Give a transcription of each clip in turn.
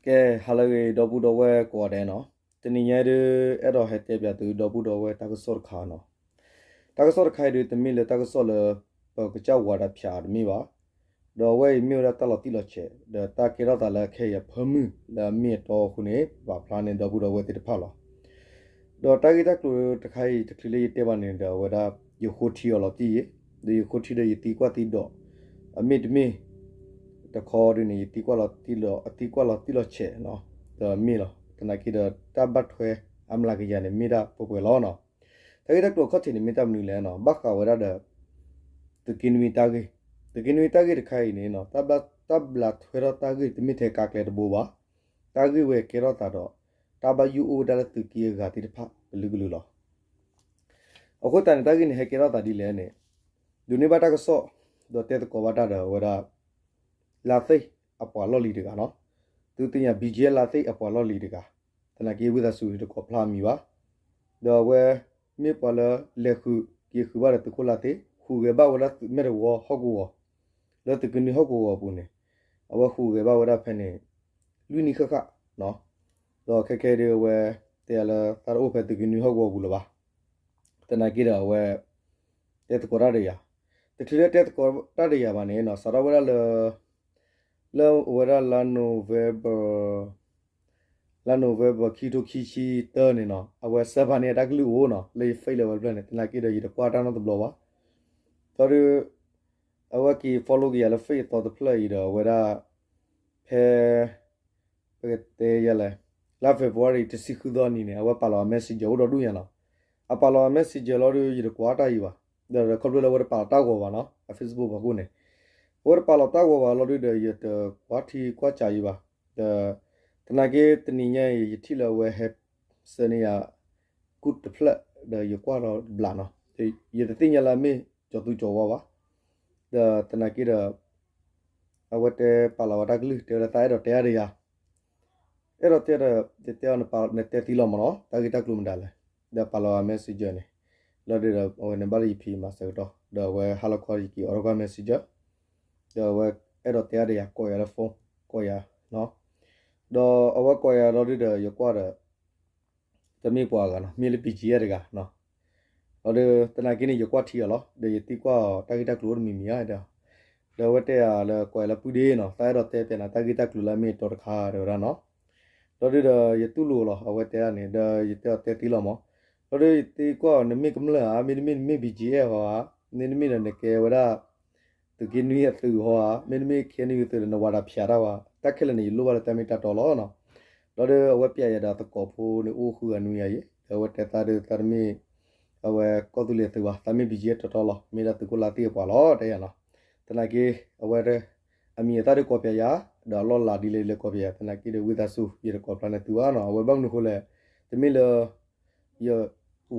ကဲ ဟါလၢအဂ့ၤ ဒီပုၢ်ဒီဝဲၢ်ကိးဂၤဒဲးနီၤ, တနံၤညါဒုး အဲၣ်ဒိးဟဲတဲပၠးသုဒီပုၢ်ဒီဝဲၢ်တၢ်ကစီၣ်တခါနီၤ. တၢ်ကစီၣ်တခါအံၤဒုး တမ့ၢ်လၢတၢ်ကစီၣ်လၢ ပကစၢ်ဝၤဒၣ်ဖၠးတမ့ၢ်ဘၣ်, ဒီးအဝဲအံၤမ့ၢ်ဝဲဒၣ်တၢ်လီၤတံၢ်လီၤဆဲး ဒီးတၢ်ကဲထီၣ်သးလၢခဲအံၤအဖၢမုၢ်လၢအမ့ၢ်အတီအဃိန့ၣ် ပာ်ဖျါန့ၢ်ဒီပုၢ်ဒီဝဲၢ်သ့ၣ်တဖၣ်လီၤ. ဒီးတၢ်ဂ့ၢ်တၢ်ကျိၤတခါအံၤ တချုးလၢယတဲဘၣ်န့ၣ်ဒီး အဝဲဒၣ် ယဃိထံအီၤလီၤတံၢ်အံၤ, ဒီးယဃိထံဒီးယသံကွၢ်သံဒိး, အမ့ၢ်တမ့ၢ် တခီဒုးန့ၣ် ယသံကွၢ်လီၤတံၢ်လီၤ အသံကွၢ်လီၤတံၢ်လီၤဆဲးနီၤ, ဒီးမ့ၢ်လီၤ. သနာ်က့ဒီး တၢ်ဘၣ်ထွဲအမျးကယၤန့ၣ် မ့ၢ်ဒၣ်ပှဲၤပှဲၤလီၤနီၤ. တၢ်ဂ့ၢ်တၢ်ကျိၤအခီၣ်ထံးန့ၣ် မ့ၢ်တၢ်မနုၤလဲၣ်နီၤ, ဘၣ်ဃးဝဲဒၣ်ဒီး သုးက့နွံတၢ်ဂ့ၢ်, သုးက့နွံတၢ်ဂ့ၢ်တခါအံၤန့ၣ်နီၤ, တၢ်ဘျး တၢ်ဘျးထွဲထီၣ်တၢ်ဂ့ၢ်တမ့ၢ်ထဲကါကျဲတဘိဘၣ်, တၢ်ဂ့ၢ်ဝဲကဲထီၣ်သးဒီး တၢ်ဘၣ်ယုၢ်အိၣ်ဝဲဒၣ်လၢသုးက့အဂၤသ့ၣ်တဖၣ်ကလုာ်ကလုာ်လီၤ. အဃိသတးန့ၣ် တၢ်ဂ့ၢ်န့ၣ် ဟဲကဲထီၣ်သးဒ်လဲၣ်န့ၣ်, ဒိးန့ၢ်ဘၣ်တၢ်ကစီၣ် ဒီးတဲသကိးဘၣ်တၢ်ဒီးအဝဲဒၣ် လါသ့ၣ်အပှၤလီၢ်လံၤတဂၤနီၤ, သုသ့ၣ်ညါ ဘံၣ်ကၠံလါသ့ၣ်အပှၤလီၢ်လံၤတဂၤ, သနာ်က့ဝံသးစူၤတကိးဖျါအမံၤဘၣ်, ဒီးအဝဲ မ့ၢ်ပှၤလၢလဲၤဃုာ်က့ၤဃုာ်ဘၣ်ဒီးသုးခိၣ်လါသ့ၣ် ဃုာ်ဂဲၤဘၣ်ဝဲဒၣ်မဲာ်တဝီဟီၣ်ကဝီၤ, လၢသုးက့နွံဟီၣ်ကဝီၤအပူၤန့ၣ်, အဝဲဃုာ်ဂဲၤဘၣ်ဝဲဒၣ်ဖဲန့ၣ် လွံၢ်နံၣ်ဃၣ်ဃၣ်နီၤ, ဒီးခဲခဲဒုးအဝဲ တဲယၤလၢသးတအိၣ်ဖဲသုးက့နွံဟီၣ်ကဝီၤပူၤလၢၤဘၣ်, သနာ်က့ဒီးအဝဲ တဲသကိးတၢ်ဒီးယၤ, တချုးလၢတဲသကိးတၢ်ဒီးယၤဘၣ်န့ၣ်နီၤ, စးထီၣ်ဝဲဒၣ်လၢ လၢအဝဲဒၣ်လါ November လါ November ခံထိခံဆံတၢန့ၣ်နီၤ, အဝဲစၢဖးန့ၢ်တၢ်ကလုၢ်အိၣ်နီၤ, လၢယ Facebook လၢအဝဲတဖျၢၣ်န့ၣ်, သနာ်က့ဒီးယတကွၢ်တၢ်နီတဘျီဘၣ်, ဒီးဒုး အဝဲက့ၤ follow က့ၤယၤလၢ Facebook အသီတဖျၢၣ်အံၤဒီး အဝဲဒၣ် ဖဲ ပကတဲယၤလဲၣ်, လါ February တဆံဃုသီနံၤန့ၣ် အဝဲပာ်လီၤအ messenger အိၣ်ဒီဒူၣ်ညါနီၤ, အပာ်လီၤအ messenger လီၤဒုး ယတကွၢ်တၢ်အံၤဘၣ်, ဒီးခီဖျိလၢအဝဲတပာ်လီၤတၢ်ဂီၤဘၣ်နီၤ, အ Facebook ပူၤအဃိန့ၣ်, အဝဲတပာ်လီၤတၢ်ဂီၤဘၣ်လီၤဒုးဒီး ယတကွၢ်ထံကွၢ်စးအံၤဘၣ်, ဒီး သနာ်က့တနံၤညါအံၤ ယထံၣ်လၢအဝဲဟဲ စၢန့ၢ်ယၤ ကူၣ်တဖျၢၣ် ဒီးယကွၢ်ဒီးတဘျးနီၤ, ယတသ့ၣ်ညါလၢအမ့ၢ်ကၠီၤသူကၠီၤဝါဘၣ်, ဒီးသနာ်က့ဒီး အဝဲတဲပာ်လီၤဝဲတၢ်ကလုၢ် တဲဝဲဒၣ်သးအဲၣ်ဒိးတဲအါဒီးယၤ, အဲၣ်ဒိးတဲဒီး ယတဲအီၤနတဲသံလီၤမးနီၤ, တၢ်ဂ့ၢ်တၢ်ကျိၤမတၤလဲၣ်, ဒီးပာ်လီၤဝဲ messenger န့ၣ်, လီၤဒုးဒီး အဝဲန့ၣ်ဘၣ်လၢယဖံးမၤစၢၤကတီၢ် ဒီးအဝဲဟါလီၤခီယက့ၤအိးထီၣ်ကွၢ် messenger, ဒီးအဝဲအဲၣ်ဒိးတဲအါဒီးယၤ ကိးယၤလၢ phone ကိးယၤနီၤ, ဒီးအဝဲကိးယၤလီၤဒုးဒီး ယကွၢ်ဒီး တမ့ၢ်ပှၤဂၤနီၤ, မ့ၢ်လၢ ဘံၣ်ကၠံယဲၢ် တဂၤနီၤ, ဒီးသနာ်က့န့ၣ် ယကွၢ်ထံအီၤလီၤ, ဒီးယသံကွၢ်အီၤ တၢ်ဂ့ၢ်တၢ်ကျိၤအိၣ်တမံၤမံၤဧါ, ဒီးအဝဲတဲယၤလၢ ကိးယၤလၢပုၢ်ဒ့နီၤ, သးအဲၣ်ဒိးတဲပၠးနၤတၢ်ဂ့ၢ်တၢ်ကျိၤလၢအမ့ၢ်အတီတခါ တဲဝဲဒၣ်နီၤ, ဒီးဒုးဒီးယတူၢ်လိာ်လီၤ, အဝဲတဲဒၣ်န့ၣ် ဒီးယတဲအီၤတဲသံလီၤမး, ဒီးဒုးယသံကွၢ်အီၤ နမ့ၢ်ကမျၢၢ်ဧါ, မ့တမ့ၢ်နမ့ၢ် ဘံၣ်ကၠံယဲၢ် ဟီဧါ, မ့တမ့ၢ်ဒီးနကဲဝဲဒၣ် သုးက့နွံအသုးဟီဧါ, မ့တမ့ၢ် ခဲအံၤ သုးဒီးနဝၤဒၣ်ဖၠးတၢ်ဝဲ, တၢ်ခဲလၢာ်န့ၣ် ယလိၣ်ဘၣ်လၢတၢ်မ့ၢ်တၢ်တီလီၤနီၤ, ဒီးဒုးအဝဲပၠးယၤဒီးသကိးဖိန့ၣ်အိၣ်ဃုဂၤနွံဂၤယဲၢ်, ဒီးအဝဲတဲသးဒုး သးတမ့ၢ် အဝဲကီၢ်သူလ့ၤသုးဘၣ်, သးမ့ၢ် ဘံၣ်ကၠံယဲၢ် တီတီလီၤ, မ့ၢ်ဒၣ်သုးခိၣ်လါသ့ၣ်အပှၤလီၤ တဲယၤနီၤ, သနာ်က့ အဝဲ အမံၤအသၣ်ဒုးကိးပၠးယၤ, ဒီးအလီၢ်လၤဒ်လဲၣ်ဒ်လဲၣ်ကိးပၠးယၤ, သနာ်က့ဒီးဝံသးစူၤ ယတကိးဖျါန့ၢ်သုဘၣ်နီၤ, အဝဲဘၣ်မနုၤအဃိလဲၣ်, တမ့ၢ်လၢ ယ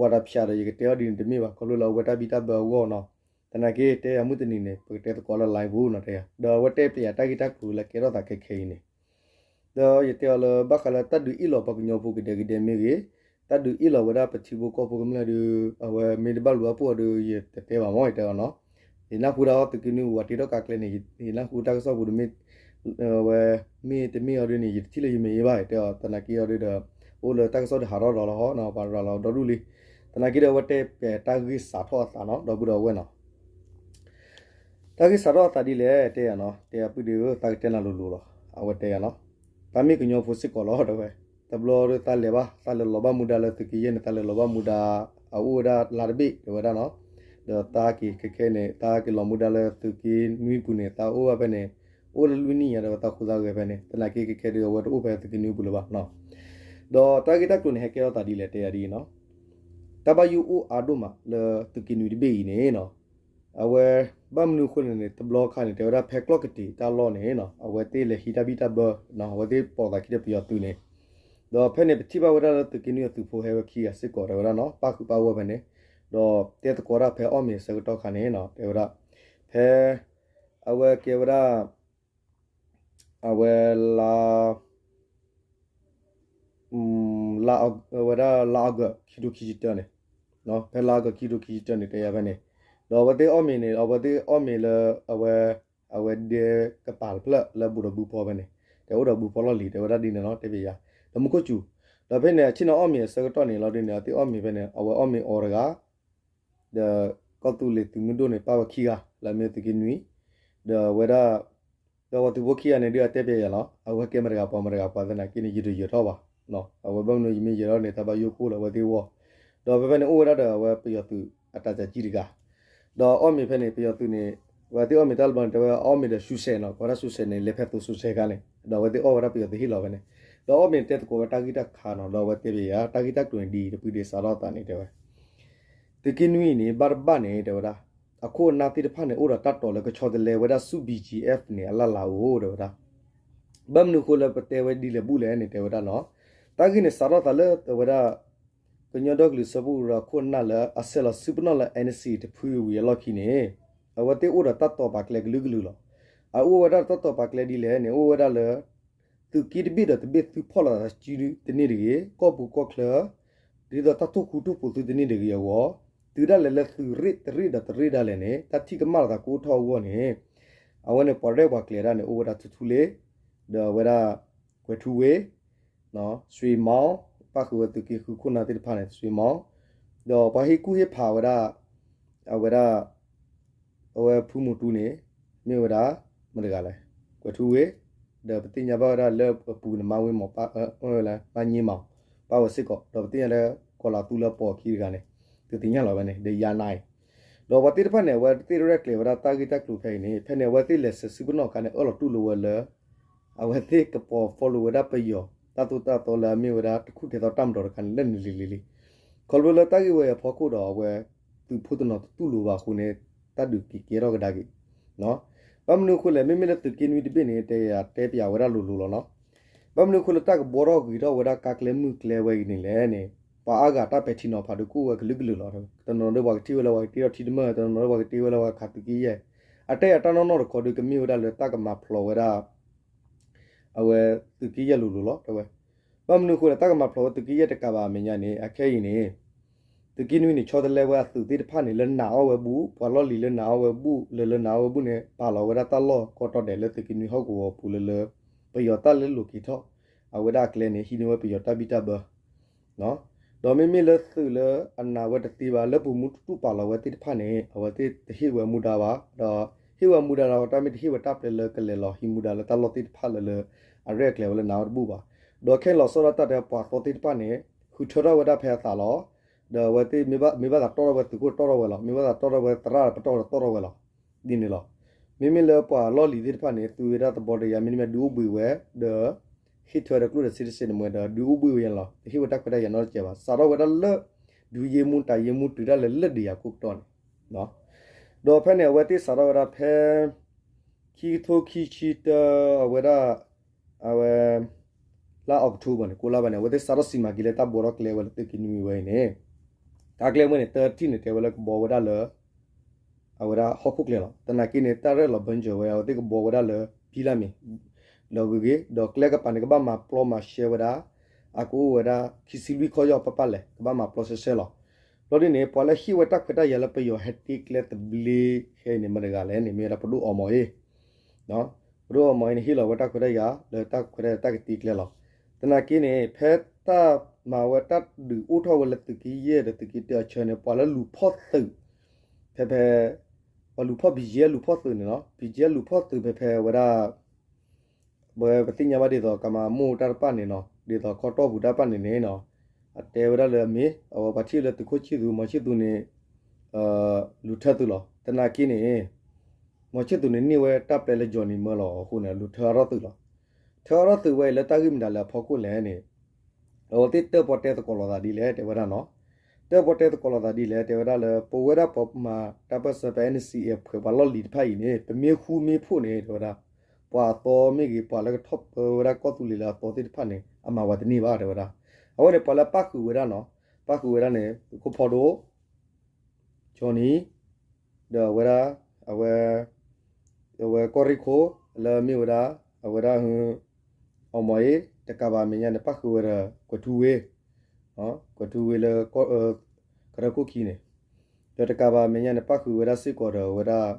ဝၤဒၣ်ဖၠးဒီးယကတဲအီၤဒ်န့ၣ်တမ့ၢ်ဘၣ်, ခီဖျိလၢအဝဲတၢ်ဘံၣ်တၢ်ဘၢအဂီၢ်နီၤ, သနာ်က့တဲယၤမုၢ်တနံၤန့ၣ် ပကတဲသကိးလၢ live ပူၤနီၤ, တဲယၤ, ဒီးအဝဲတဲပၠးယၤတၢ်ဂ့ၢ်တၢ်ကျိၤလၢကဲထီၣ်သးခဲခဲအံၤန့ၣ် ဒီးယတဲအီၤလၢဘၣ်ဃးလၢတၢ်ဒုးအ့ၣ်လီၤပှၤကညီဖိကဒဲကဒဲမ့ၢ်ဂ့ၤ, တၢ်ဒုးအ့ၣ်လီၤဝဲဒၣ်ပထံဖိကီၢ်ဖိကမျၢၢ်ဒုး အဝဲမ့ၢ်တဘၣ်လူၤအါပှၢ်အီၤဒီး ယတတဲဘၣ်မး ယတဲအီၤနီၤ, ယနၢ်ဟူဒၣ်အီၤသုးက့နွံဝၤတ့ထီၣ်ကါကျဲန့ၣ် ယနၢ်ဟူတၢ်ကစီၣ်ပူၤဒီး မ့ၢ် အဝဲ မ့ၢ်တမ့ၢ်အီၤဒ်န့ၣ် ယတထံၣ်လၢယမဲာ်ဘၣ် ယတဲအီၤ, သနာ်က့အီၤဒုးဒီး အိၣ်လၢတၢ်ကစီၣ်ဒုးဟးထီၣ်ဒီးလီၤဟီနီၤ, ပှၤရၤလီၤဒီဒူၣ်လံ, သနာ်က့ဒီးအဝဲတဲပၠးတၢ်ဂ့ၢ်စးထီၣ်အသးနီၤ ဒီပုၢ်ဒီဝဲၢ်နီၤ တၢ်ဂ့ၢ်စးထီၣ်အသးဒ်လဲၣ် တဲယၤနီၤ, တဲယၤပုၢ်ဒ့ဧၢ သးကတဲနၤလိၤလိၤလီၤ, အဝဲတဲယၤနီၤ, သးမ့ၢ်ကညီဖိစ့ၢ်ကီးလီၤ တဲဝဲ, တဘျီဒီးသးလဲၤဘၣ် သးလဲၤလီၤဘၣ်မူဒါလၢသုးက့ယဲၢ်န့ၣ် သးလဲၤလီၤဘၣ်မူဒါ အအိၣ်ဝဲဒၣ်လါတဘ့ၣ် တဲဝဲဒၣ်နီၤ, ဒီးသးက့ၤခဲခဲန့ၣ် သးက့ၤလီၤမူဒါလၢသုးက့နွံပူၤန့ၣ် သးအိၣ်ဘၣ်ဖဲန့ၣ် အိၣ်လၢလွံၢ်နံၣ်ညါဒီးသးဃူသးဂဲၤဖဲန့ၣ် သနာ်က့ခဲခဲဒီးအဝဲတအိၣ်ဖဲသုးက့နွံပူၤလၢၤဘၣ်နီၤ, ဒီးတၢ်ဂ့ၢ်တၢ်ကျိၤန့ၣ် ဟဲကဲထီၣ်သးဒ်လဲၣ် တဲယၤဒ်အံၤနီၤ တၢ်ဘၣ်ယိၣ်အိၣ်အါဒိၣ်မးလၢသုးက့နွံတဘ့ၣ်အံၤန့ၣ်နီၤ, အဝဲ ဘၣ်မနုၤအဃိလဲၣ်န့ၣ် တဘျီခါန့ၣ် တဲဝဲဒၣ်ဖဲကျီၢ်ကတ့ၤတၢ်လီၢ်န့ၣ်နီၤ အဝဲသ့ၣ်လဲၤဟံးတၢ်ဘံၣ်တၢ်ဘၢနီၤ အဝဲသ့ၣ်ပိာ်သးခံဒီးပယီၤသုးန့ၣ်, ဒီးဖဲန့ၣ် ပထံၣ်ဘၣ်ဝဲဒၣ်လၢသုးက့နွံအသုးဖိဟဲဝဲခံဂၤစ့ၢ်ကီး တဲဝဲဒၣ်နီၤ ပၣ်ဃုာ်ပၣ်ဂီၢ်ဖဲန့ၣ်, ဒီးတဲသကိးဒၣ်ဖဲအီၣ်မ့ၤအဆၢကတီၢ်ခါန့ၣ်နီၤ တဲဝဲဒၣ် ဖဲ အဝဲကဲဝဲဒၣ် အဝဲလါ လါအီကူးခံထိခံဆံတၢန့ၣ်, ဖဲလါအီကူးခံထိခံဆံတၢန့ၣ် တဲယၤဖဲန့ၣ်, ဒီးအဝဲသ့ၣ်အီၣ်မ့ၤန့ၣ် အဝဲသ့ၣ်အီၣ်မ့ၤလၢ အဝဲ အဝဲဒဲကပၤတဖျၢၣ်လၢဘူၣ်ဒီးဘုဖီဖဲန့ၣ်, တဲအိၣ်ဒီးဘုဖီလီၢ်လံၤ တဲဝဲဒၣ်ဒ်န့ၣ်လီၤ တဲဘၣ်ယၤ, ဒီးမူခိၣ်စူၤ, ဒီးဖဲန့ၣ် အဆ့ၣ်နီၤအီၣ်မ့ၤအဆၢကတီၢ်န့ၣ်လီၤဒ်န့ၣ် အဝဲသ့ၣ်အီၣ်မ့ၤဖဲန့ၣ် အဝဲအီၣ်မ့ၤအီၤတဂၤ ဒီးကီၢ်သူလ့ၤသုးမုၢ်ဒိၣ်န့ၣ် ပၣ်ဝဲခံဂၤ လၢအမ့ၢ်သုးက့နွံ, ဒီးအဝဲဒၣ် ဒီးပှၤသုးဖိခံဂၤန့ၣ်ဒုးအတဲပျဲယၤလီၤ အဝဲကဲမတၤတဂၤပှၤမတၤတဂၤပှၤသနာ်က့န့ၣ် ယတယၢၤထီၣ်ဘၣ်, အဝဲဘၣ်မနုၤယမ့ၢ်ယၢၤထီၣ်န့ၣ် တၢ်ဘၣ်ယိၣ်ကိၣ်လၢအဝဲသ့ၣ်ဂီၢ်, ဒီးဖဲဖဲန့ၣ်အိၣ်ဝဲဒၣ်ဒီးအဝဲပယီၤသုးအတၢ်ကၠးကံတဂၤ ဒီးအီၣ်မ့ၤဖဲန့ၣ် ပယီၤသုးန့ၣ် အဝဲသ့ၣ်အီၣ်မ့ၤတၢ်လၢဘျီန့ၣ် တဲဝဲအီၣ်မ့ၤဒီးစူစဲးနီၤ ကိးဒၣ်စူစဲးန့ၣ် လဲၤဖဲသိစူစဲးခါန့ၣ် ဒီးအဝဲသ့ၣ်အီၣ်ဝဲဒၣ်ပယီၤသုးဟ့ၣ်လီၤဝဲန့ၣ်, ဒီးအီၣ်မ့ၤန့ၣ်တဲသကိးဝဲတၢ်ဂ့ၢ်တၢ်ခါနီၤ ဒီးအဝဲတဲပျဲယၤ တၢ်ဂ့ၢ်တၢ်ကျိၤန့ၣ်ဒ်အံၤ တပှံၤဒ့စးထီၣ်သးန့ၣ်တဲဝဲ သုးက့နွံအံၤန့ၣ် ဘၣ်တဘၣ်န့ၣ် တဲဝဲဒၣ် အခိၣ်အနၢ်သ့ၣ်တဖၣ်န့ၣ် အိၣ်ဒီးတၢ်တီၤလၢကဆီတလဲဝဲဒၣ်ဆူ ဘီကၠံအ့ၣ် န့ၣ် အလၢ်လၢ်အိၣ် တဲဝဲဒၣ်. ဘၣ်မနုၤအဃိလၢပတဲဝဲဒ်လဲၣ်ဘူၣ်လဲၣ်န့ၣ် တဲဝဲဒၣ်နီၤ, တၢ်ဂ့ၢ်န့ၣ် စးထီၣ်သးလၢအဝဲဒၣ် ကညီဒီကလုာ်စၢဖှိၣ်ကရၢအခိၣ်အနၢ်လၢအဆဲးလီၤစုပနီၣ်လၢ NCA တဖုဝံၤအလီၢ်ခံန့ၣ် အဝဲသ့ၣ်အိၣ်ဒီးတၢ်တီၤပာ်ကျဲကလုာ်ကလုာ်လီၤ. အအိၣ်ဝဲဒၣ်တၢ်တီၤပာ်ကျဲဒ်လဲၣ်န့ၣ် အိၣ်ဝဲဒၣ်လၢ သုးက့တဘ့ၣ်ဒီးတဘ့ၣ်သုဖီၣ်လိာ်သးစုတန့ၢ်တဂ့ၤ, ကီၢ်ပူၤကီၢ်ချၢ ဒ်သိးတၢ်ထိၣ်ဃူထိၣ်ဖိးသုတန့ၢ်တဂ့ၤအဂီၢ်, တုၤဒၣ်လဲာ်လၢသုးရ့ၣ်တရ့ၣ်ဒီးတရ့ၣ်ဒၣ်လဲာ်န့ၣ် တၢ်ထံၣ်ကမၣ်လိာ်သးကအိၣ်ထီၣ်အဂီၢ်န့ၣ် အဝဲန့ၣ်ပှၤရဲၣ်ပှၤကျဲၤဒၣ်န့ၣ် အိၣ်ဝဲဒၣ်ထူထူလ့ ဒီးအဝဲဒၣ် ကွဲၤထူဝ့ ဆွ့ၤမီ ပၣ်ဃုာ်ဝဲသုးက့ဃုခိၣ်နၢ်သ့ၣ်တဖၣ်န့ၣ် ဆွ့ၤမီ ဒီးပှၤဟ့ၣ်ကူၣ်ဟ့ၣ်ဖးဝဲဒၣ် အဝဲဒၣ် အဝဲဖုမူတူန့ၣ် မ့ၢ်ဝဲဒၣ် မတၤတဂၤလဲၣ် ကွဲၤထူဝ့ ဒီးပသ့ၣ်ညါဘၣ်ဝဲဒၣ်လၢအပူၤန့ၣ် မါဝ့မီၤ မါည့မီၤ ပၣ်ဝဲစ့ၢ်ကီး ဒီးပသ့ၣ်ညါလၢကီၤလၤသူလၢအပိာ်အခံတဂၤန့ၣ် သုသ့ၣ်ညါလီၤဝဲန့ၣ် ဒီးယၤနၤအံၤ ဒီးပှၤသ့ၣ်တဖၣ်န့ၣ် အဝဲသ့ၣ်ရဲၣ်ကျဲၤဝဲဒၣ်တၢ်ဂ့ၢ်တၢ်ကျိၤဖဲအံၤန့ၣ် ဖဲန့ၣ် အဝဲသ့ၣ်လဲၤဆဲးစုပနီၣ်အခါန့ၣ် အၢၣ်လီၤတူၢ်လိာ်ဝဲလၢ အဝဲသ့ၣ်ကပိာ် follow ဝဲဒၣ်ပယီၤ တၢ်သိၣ်တၢ်သီလၢအမ့ၢ်ဝဲဒၣ်တခူၣ်ထဲသိးတၢ်မၤဒီးတခါန့ၣ် လၢန့ၣ်လံၤလံၤလံၤ ခီဖျိလၢတၢ်ဂ့ၢ်ဝဲအံၤအဖီခိၣ်ဒီး အဝဲသုးဖိတနီၤတတူၢ်လိာ်ဘၣ်အဃိန့ၣ် တၢ်ဒုးက့ၤကဲထီၣ်ကဒါက့ၤ ဘၣ်မနုၤအဃိလဲၣ် မ့မ့ၢ်လၢသုးက့နွံတဘ့ၣ်န့ၣ် တဲယၤတဲပျဲဝဲဒၣ်လိၤလိၤလီၤနီၤ ဘၣ်မနုၤအဃိလၢတၢ်ကဘှီထီၣ်ဂ့ၤထီၣ်ဝဲဒၣ်ကါကျဲမုၢ်ကျဲဝဲအံၤန့ၣ်လဲၣ်န့ၣ် ပှၤအါဂၤတၢ်ပဲာ်ထံနီၤဖးဒုးကအိၣ်ဝဲကလုာ်ကလုာ်လီၤ. တနီၤဒုးပှၤကထံၣ်ဝဲလၢပှၤကတ့ထီၣ်ထံတမၢၢ် တနီၤဒုးပှၤကတ့ဝဲလၢပှၤခးသုးက့ယဲၢ် အတဲယၤတၢ်နီၢ်နီၢ်တခီဒုးကမ့ၢ်ဝဲဒၣ်လၢတၢ်ကမၤဖျိးဝဲဒၣ် အဝဲသုးက့ယဲၢ်လိၤလိၤလီၤ တဲဝဲ. ဘၣ်မနုၤအဃိလဲၣ် တၢ်ကမၤဖျိးဝဲသုးက့ယဲၢ်တကးဘၣ်အမဲာ်ညါန့ၣ် အခဲအံၤန့ၣ် သုးက့နွံန့ၣ် ဆီတလဲဝဲအသုးသ့ၣ်တဖၣ်န့ၣ် လၢနာ်အီၣ်ဝဲဘူၣ် ပှၤလီၢ်လံၤလၢနာ်အီၣ်ဝဲဘူၣ် လၢလၢနာ်အီၣ်ဝဲဘူၣ်န့ၣ် ပာ်လီၤဝဲဒၣ်တၢ်လီၢ်ကီတီၤဒဲးလၢသုးက့နွံဟီၣ်ကဝီၤပူၤလၢလၢ ပယီၤတၢ်လၢလိၤက့ၤထီၣ် အဝဲဒၣ်အကျဲန့ၣ် ဟံးန့ၢ်ဝဲပယီၤတၢ်ဘံၣ်တၢ်ဘၢ ဒီးမ့မ့ၢ်လၢသုးလၢအနာ်ဝဲတသ့ဘၣ် လၢပူၤမူတတူၢ်ပာ်လီၤဝဲသ့ၣ်တဖၣ်န့ၣ် အဝဲသ့ၣ်တဟ့ၣ်ဝဲမူဒါဘၣ် ဒီးဟ့ၣ်ဝဲမူဒါဒီးတၢ်မ့ၢ်တဟ့ၣ်ဝဲတၢ်ပျဲလၢကလဲၤလီၤဟံးမူဒါလၢတၢ်လီၢ်သ့ၣ်တဖၣ်လၢလၢ အရဲၣ်အကျဲၤဝဲလၢနာ်အီၣ်တဘူၣ်ဘၣ်. ဒီးခဲလီၤဆီဒၣ်တၢ်တဲပှၤသီသ့ၣ်တဖၣ်န့ၣ် ဃုထၢထီၣ်ဝဲဒၣ်ဖဲအသးလီၤ. ဒီးအဝဲသ့ၣ်မ့ၢ်ဘၣ်သးတီထီၣ်ဝဲသုးခိၣ်တီထီၣ်ဝဲလီၤ မ့ၢ်ဘၣ်သးတီထီၣ်ဝဲသရၣ်ပတီၢ်ဒီးတီထီၣ်ဝဲလီၤ ဒ်န့ၣ်လီၤ. မ့မ့ၢ်လၢပှၤလီၢ်လံၤသ့ၣ်တဖၣ်န့ၣ် သုဝဲဒၣ်သဘီတယၤမ့တမ့ၢ်ဒုးအိၣ်ဘှံးဝဲ ဒီး ဟ့ၣ်ထွဲဒီးကျိၣ်ဒီးစ့တစ့တမှဲဒီး ဒုးအိၣ်ဘှံးဝဲယဲၢ်လီၤ တဟ့ၣ်ဝဲတၢ်ခွဲးတၢ်ယာ်နီတစဲးဘၣ် စးထီၣ်ဝဲဒၣ်လၢ ဒုးယ့ၢ်မူတၢ်ယ့ၢ်မူတုၤဒၣ်လဲာ်လၢဒုးယၤခိၣ်ကတီၢ်န့ၣ် ဒီးဖဲန့ၣ် အဝဲသ့ၣ်စးထီၣ်ဝဲဒၣ်ဖဲ ခံကထိခံဆံတၢ အဝဲဒၣ် အဝဲ လါအီးကထိဘၢၣ်န့ၣ် ကိးလါဘၣ်န့ၣ် အဝဲသ့ၣ်စးထီၣ်စံးမၤက့ၤလၢတၢ်ဘှီထီၣ်ကျဲဝဲလၢသုးက့နွံဝဲအံၤန့ၣ် တၢ်ကျဲဝဲန့ၣ် တထံၣ်န့ၣ် တဲဝဲလၢကဘှီဝဲဒၣ်လၢ အဝဲဒၣ်ဟီၣ်ခိၣ်ကျဲလီၤ. သနာ်က့န့ၣ် တၢ်ရဲၣ်လီၤဘၢစၢၤဝဲ အဝဲသ့ၣ်ကဘှီဝဲဒၣ်လၢ ဖံလၢ်မ့ၢ် ဒီးဂ့ၤဂ့ၤ ဒီးကျဲကပၤန့ၣ် ကဘၣ်မၤပျီမၤရှဲဝဲဒၣ် အကအိၣ်ဝဲဒၣ် ခံဆံလွံၢ်ခီၣ်ယီၢ်ပၢ်ပၢ်လဲၣ် ကဘၣ်မၤပျီရှဲရှဲလီၤ. ဘျီဒ်န့ၣ် ပှၤလၢဟ့ၣ်ဝဲတၢ်ခွဲးတၢ်ယာ်လၢပယီၤဟဲတ့ကျဲသဘျ့ခဲအံၤန့ၣ် မတၤတဂၤလဲၣ်န့ၣ် မ့ၢ်ဝဲဒၣ်ပဒိၣ်အီမီၤအ့ ပဒိၣ်အီမီၤအ့န့ၣ် ဟ့ၣ်လီၤဝဲတၢ်ခွဲးတၢ်ယာ် လၢတၢ်ခွဲးတၢ်ယာ်တၢ်ကတ့ကျဲလီၤ. သနာ်က့န့ၣ် ဖဲတၢ်မၤဝဲတၢ်ဒုးအိၣ်ထီၣ်ဝဲလၢသုးက့ယဲၢ်ဒီးသုးက့တၢအဆၢန့ၣ် ပှၤလၢလူၤဖီၣ်သုး ဖဲဖဲ ပှၤလူၤဖီၣ် ဘီကၠံလူၤဖီၣ်သုးန့ၣ်လီၤ. ဘီကၠံလူၤဖီၣ်သုးဖဲဖဲဝဲဒၣ် ပဝဲပသ့ၣ်ညါဘၣ်ဒ်သိး ကမၤမိၢ်တၢ်တဖၣ်န့ၣ်နီၤ ဒ်သိးခီတီၢ်ပူၤတၢ်တဖၣ်န့ၣ်န့ၣ်နီၤ အတဲဝဲဒၣ်လၢအမ့ၢ် အဝဲပှၤထံၣ်လၢသုးခိၣ်ဆံၣ်သူ မီၤဆံၣ်သူန့ၣ် လူၤထၢသုးလီၤ. သနာ်က့န့ၣ် မီၤဆံၣ်သူန့ၣ်န့ၢ်ဝဲတၢ်ပျဲလၢ Johnny မၢလီၤအဃိန့ၣ် လူၤထၢအါထီၣ်သုးလီၤ. ထၢအါထီၣ်သုးဝဲအံၤလၢတၢ်ဂ့ၢ်မတၤလၢအဖီခိၣ်လဲၣ်န့ၣ် အဝဲသ့ၣ်တၢၣ်ပီၣ်တဲသကိးလိာ်သးဒ်လဲၣ် တဲဝဲဒၣ်နီၤ. တၢၣ်ပီၣ်တဲသကိးလိာ်သးဒ်လဲၣ် တဲဝဲဒၣ်လၢ ပဝဲဒၣ်ပှၤမၤတၢ်ပၢၢ်ဆၢဖဲ NCA အဖှဲးပှၤလီၢ်လံၤတဖၣ်အံၤန့ၣ် ပမ့ၢ်ဃူမ့ၢ်ဖိးန့ၣ် တဲဝဲဒၣ် ပှၤအသီမ့ၢ်ဂ့ၤ ပှၤလၢကထီၣ်ပၢဝဲဒၣ်ကီၢ်သူလ့ၤလၢအသီသ့ၣ်တဖၣ်န့ၣ် အမၤဝဲတန့ၢ်ဘၣ် တဲဝဲဒၣ်. အဝဲန့ၣ် ပှၤလၢပၣ်ဃုာ်ဝဲဒၣ်နီၤ ပၣ်ဃုာ်ဝဲဒၣ်န့ၣ် သုးခိၣ်ဖီဒိၣ် Johnny ဒီးအဝဲဒၣ် အဝဲ အဝဲကီၢ်ရ့ၣ်ခိၣ် လၢမ့ၢ်ဝဲဒၣ် အဝဲဒၣ် အီမီၤအ့ တကးဘၣ်အမဲာ်ညါန့ၣ် ပၣ်ဃုာ်ဝဲဒီး ကွဲၤထူဝ့ ကွဲၤထူဝ့လၢ ကရၢခိၣ်ခံန့ၣ် ဒီးတကးဘၣ်အမဲာ်ညါန့ၣ် ပၣ်ဃုာ်ဝဲဒၣ်စ့ၢ်ကီးဒီးအဝဲဒၣ်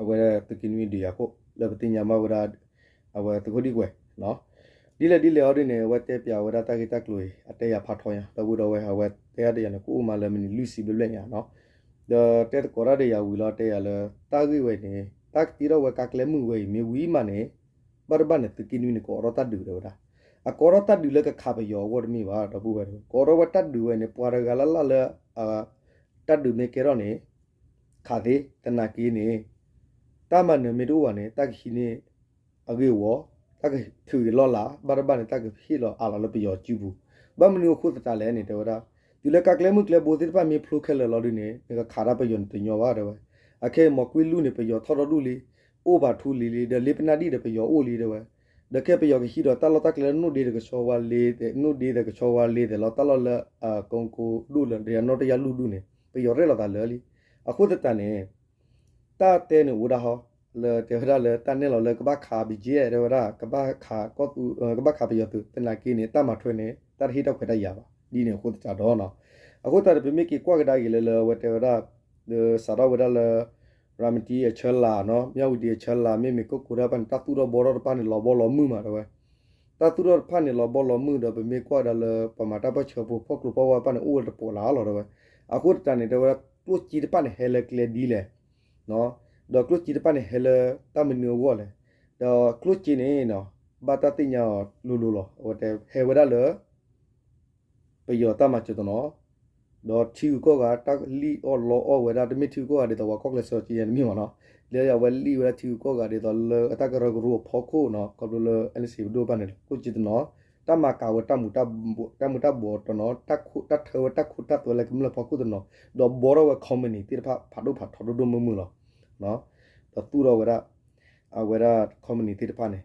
အဝဲဒၣ်သုးက့နွံဒုးယၤခိၣ် လၢပသ့ၣ်ညါဘၣ်ဝဲဒၣ် အဝဲသုးခိၣ်ဒံကွဲး ဒ်လဲၣ်ဒ်လဲၣ်အီၤဒ်န့ၣ် အဝဲတဲပၠးဝဲဒၣ်တၢ်ဂ့ၢ်တၢ်ကျိၤအံၤ အတဲယၤဖးထီညါ ဒီပုၢ်ဒီဝဲၢ် အဝဲတဲအါဒ်ယၤန့ၣ် ကအိၣ်မးလၢမနံၤလွံၢ်ဆံဘျဲၣ်ဘျဲၣ်ညါနီၤ ဒီးတဲသကိးတၢ်ဒီးယၤဝံၤလီၤ တဲယၤလၢ တၢ်ဂ့ၢ်ဝဲန့ၣ် တၢ်ကတ့ထီၣ်ဝဲကါကျဲမုၢ်ဝဲအံၤ မ့ၢ်ဝံၤမးန့ၣ် ဘၣ်တဘၣ်န့ၣ် သုးက့နွံန့ၣ် ကအိးထီၣ်တၢ်ဒုးတဲဝဲဒၣ် အကအိးထီၣ်တၢ်ဒုးလၢကခးပယီၤအဂီၢ်တမ့ၢ်ဘၣ် ဒီပုၢ်ဝဲၢ် ကအိးထီၣ်ဝဲတၢ်ဒုးဝဲန့ၣ် ပှၤတဂၤလၢ်လၢ်လၢ တၢ်ဒုးမ့ၢ်ကဲထီၣ်န့ၣ် ခးသ့ သနာ်က့န့ၣ် တၢ်မၤနၢၤမ့ၢ်တအိၣ်ဘၣ်န့ၣ် တၢ်ကဟံးန့ၢ် အဂ့ၢ်အဝီ, တၢ်ကထုးက့ၤလီၢ်လၤ, ဘၣ်တဘၣ်န့ၣ် တၢ်ကဟ့ၣ်လီၤအးလီၤလၢပယီၤစုပူၤ, ဘၣ်မနုၤအဃိသတးလဲၣ်န့ၣ် တဲဝဲဒၣ်, တုၤလၢကါကျဲမုၢ်ကျဲဘိသ့ၣ်တဖၣ်မ့ၢ်ဖျိခဲလၢာ်လီၤဒုန့ၣ် နကခးတၢ်ပယီၤန့ၣ်တညီဘၣ် တဲဝဲ, အခဲအံၤမီၤကွံလူၢ်န့ၣ် ပယီၤထီၣ်ဒီဒူၣ်လံ, အိၣ်ဘၣ်ထူလံၤလံ ဒီးလ့ပနၢ်ဒံၣ်ဒီးပယီၤအိၣ်လံ တဲဝဲ, ဒီးခဲပယီၤကဟံးဒီးတၢ်လီၢ်တၢ်ကျဲလၢနိၣ်ဒ့တကဆှီဝါလ့, နိၣ်ဒ့တကဆှီဝါလ့သဲးလီၤ တၢ်လီၢ်လၢ ကိကိဒူၣ်လၢ တယၤနီတယၤလူၢ်ဒူၣ်န့ၣ် ပယီၤရဲၣ်လီၤသးလၢာ်လံ, အဃိသတးန့ၣ် တၢ်တဲန့ၣ်အိၣ်ဒၣ်ဟီ, လၢတဲဝဲဒၣ်လၢတၢ်နဲၣ်လီၤလၢကဘၣ်ခး ဘံၣ်ကၠ့ တဲဝဲဒၣ်, ကဘၣ်ခးကီၢ်သူ, ကဘၣ်ခးပယီၤသုး သနာ်က့န့ၣ် တၢ်မၤထွဲန့ၣ် တၢ်တဟ့ၣ်တၢ်ခွဲးတၢ်ယာ်ဘၣ်, ဒ်န့ၣ်အဃိသတးဒီးနီၤ, အဃိသတးဒီး ပမ့ၢ်က့ၤကွၢ်ကဒါက့ၤလၢလၢအဝဲတဲဝဲဒၣ်, ဒီးစးထီၣ်ဝဲဒၣ်လၢ ရၤမတံအဆၢလာ်နီၤ, မၠၣ်ဝတံအဆၢလာ် မ့မ့ၢ်ကိၣ်ကိးတၢ်တဖၣ်န့ၣ် တၢ်သူၣ်ထီၣ်ဘှီထီၣ်တဖၣ်န့ၣ် လီၤဘီလီၤမုၢ်မး တဲဝဲ တၢ်သူၣ်ထီၣ်တဖၣ်န့ၣ် လီၤဘီလီၤမုၢ်ဒီး ပမ့ၢ်ကွၢ်ကဒါလၢ ပှၤမၤတၢ်ပၢၢ်ဆၢဖိ ဖီၣ်ကျိဖီၣ်ဝါတဖၣ်န့ၣ် အိၣ်ဝဲတပှီၤလၢ်လီၤ တဲဝဲ, အဃိသတးန့ၣ် တဲဝဲဒၣ် ကျိၣ်စ့တဖၣ်န့ၣ် ဟဲလၢကျဲဒ်လဲၣ်, ဒီးကျိၣ်စ့တဖၣ်န့ၣ် ဟဲလၢတၢ်မနုၤအဂီၢ်လဲၣ်, ဒီးကျိၣ်စ့န့ၣ် ဘၣ်တၢ်သ့ၣ်ညါအီၤလိၤလိၤလီၤ, အဝဲတဲဟဲဝဲဒၣ်လၢ ပယီၤတၢ်မၤစၢၤတနီၤ, ဒီးထံဂုၤကီၢ်ဂၤ တၢ်လံၣ်အီၣ်လီအီၣ်ဝဲဒၣ် တမ့ၢ်ထံဂုၤကီၢ်ဂၤဒ်သိးပှၤကီၢ်ချၢစၢၤက့ယဲၢ်တမ့ၢ်ဘၣ်နီၤ, လၢအဝဲလံၣ်ဝဲဒၣ်ထံဂုၤကီၢ်ဂၤဒ်သိးလၢအတၢ်ကရၢကရိအဖီခိၣ်နီၤ, ခီဖျိလၢ အဲၣ်အၣ်အ့ၣ် ပဒိၣ်တဖၣ်န့ၣ် ကျိၣ်စ့တနီၤ, တၢ်မၤကၤဝဲ တၢ်မူၤတၢ်ဘှီးတနီၤ, တၢ်ထၢဝဲတၢ်ခိတၢ်သွဲလၢကမျၢၢ်ဖီခိၣ်တနီၤ, ဒီးဘှီထီၣ်ဝဲ company သ့ၣ်တဖၣ် ဖးဒိၣ်ဖးထီဒိၣ်ဒိၣ်မုၢ်မုၢ်လီၤ, ဒီးသူၣ်ထီၣ်ဝဲဒၣ် အဝဲဒၣ် company သ့ၣ်တဖၣ်န့ၣ်,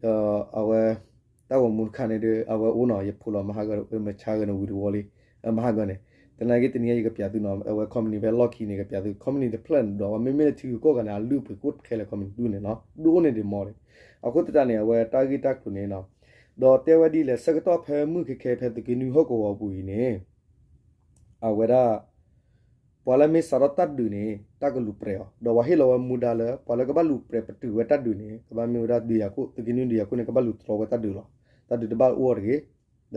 ဒီးအဝဲ တၢ်ဂီၤမူတခါန့ၣ်ဒီး အဝဲအိၣ်နီၤ ယဖိလီၤမဟါဂၤ မဆါဂၤန့ၣ်ဝံၤတဝီလံ, မဟါဂၤန့ၣ်, သနာ်က့တနံၤအံၤယကပျးသုနီၤ အဝဲ company ဖဲလီၢ်ခံန့ၣ် ကပျးသု company တဖျၢၣ်န့ၣ်ဒီး မ့မ့ၢ်လၢထံဂုၤကီၢ်ဂၤန့ၣ် အလုၢ်အပှ့ၤကိးခဲလၢာ် company ဒူၣ်န့ၣ်နီၤ ဒိၣ်န့ၢ်ဒံးမီၢ်န့ၣ်, အဃိသတးန့ၣ် အဝဲတၢ်ဂ့ၢ်တၢ်ကျိၤန့ၣ်နီၤ, ဒီးတဲဝဲဒ်လဲၣ် ဆၢကတီၢ်ဖဲမုၢ်ခဲခဲ ဖဲသုးက့နွံဟီၣ်ကဝီၤပူၤအံၤန့ၣ် အဝဲဒၣ် ပှၤလၢမ့ၢ်စးထီၣ်တၢ်ဒုးန့ၣ် တၢ်ကလူၤပြဲးအီၤ ဒီးပှၤဟ့ၣ်လီၤဝဲမူဒါလၢ ပှၤလၢကဘၣ်လူၤပြဲးပတုာ်ဝဲတၢ်ဒုးန့ၣ် ကဘၣ်မ့ၢ်ဝဲဒၣ်ဒုးယၤခိၣ် သုးက့နွံဒုးယၤခိၣ်န့ၣ် ကဘၣ်လူၤတြီဝဲတၢ်ဒုးလီၤ, တၢ်ဒုးတဘၣ်အိၣ်အီ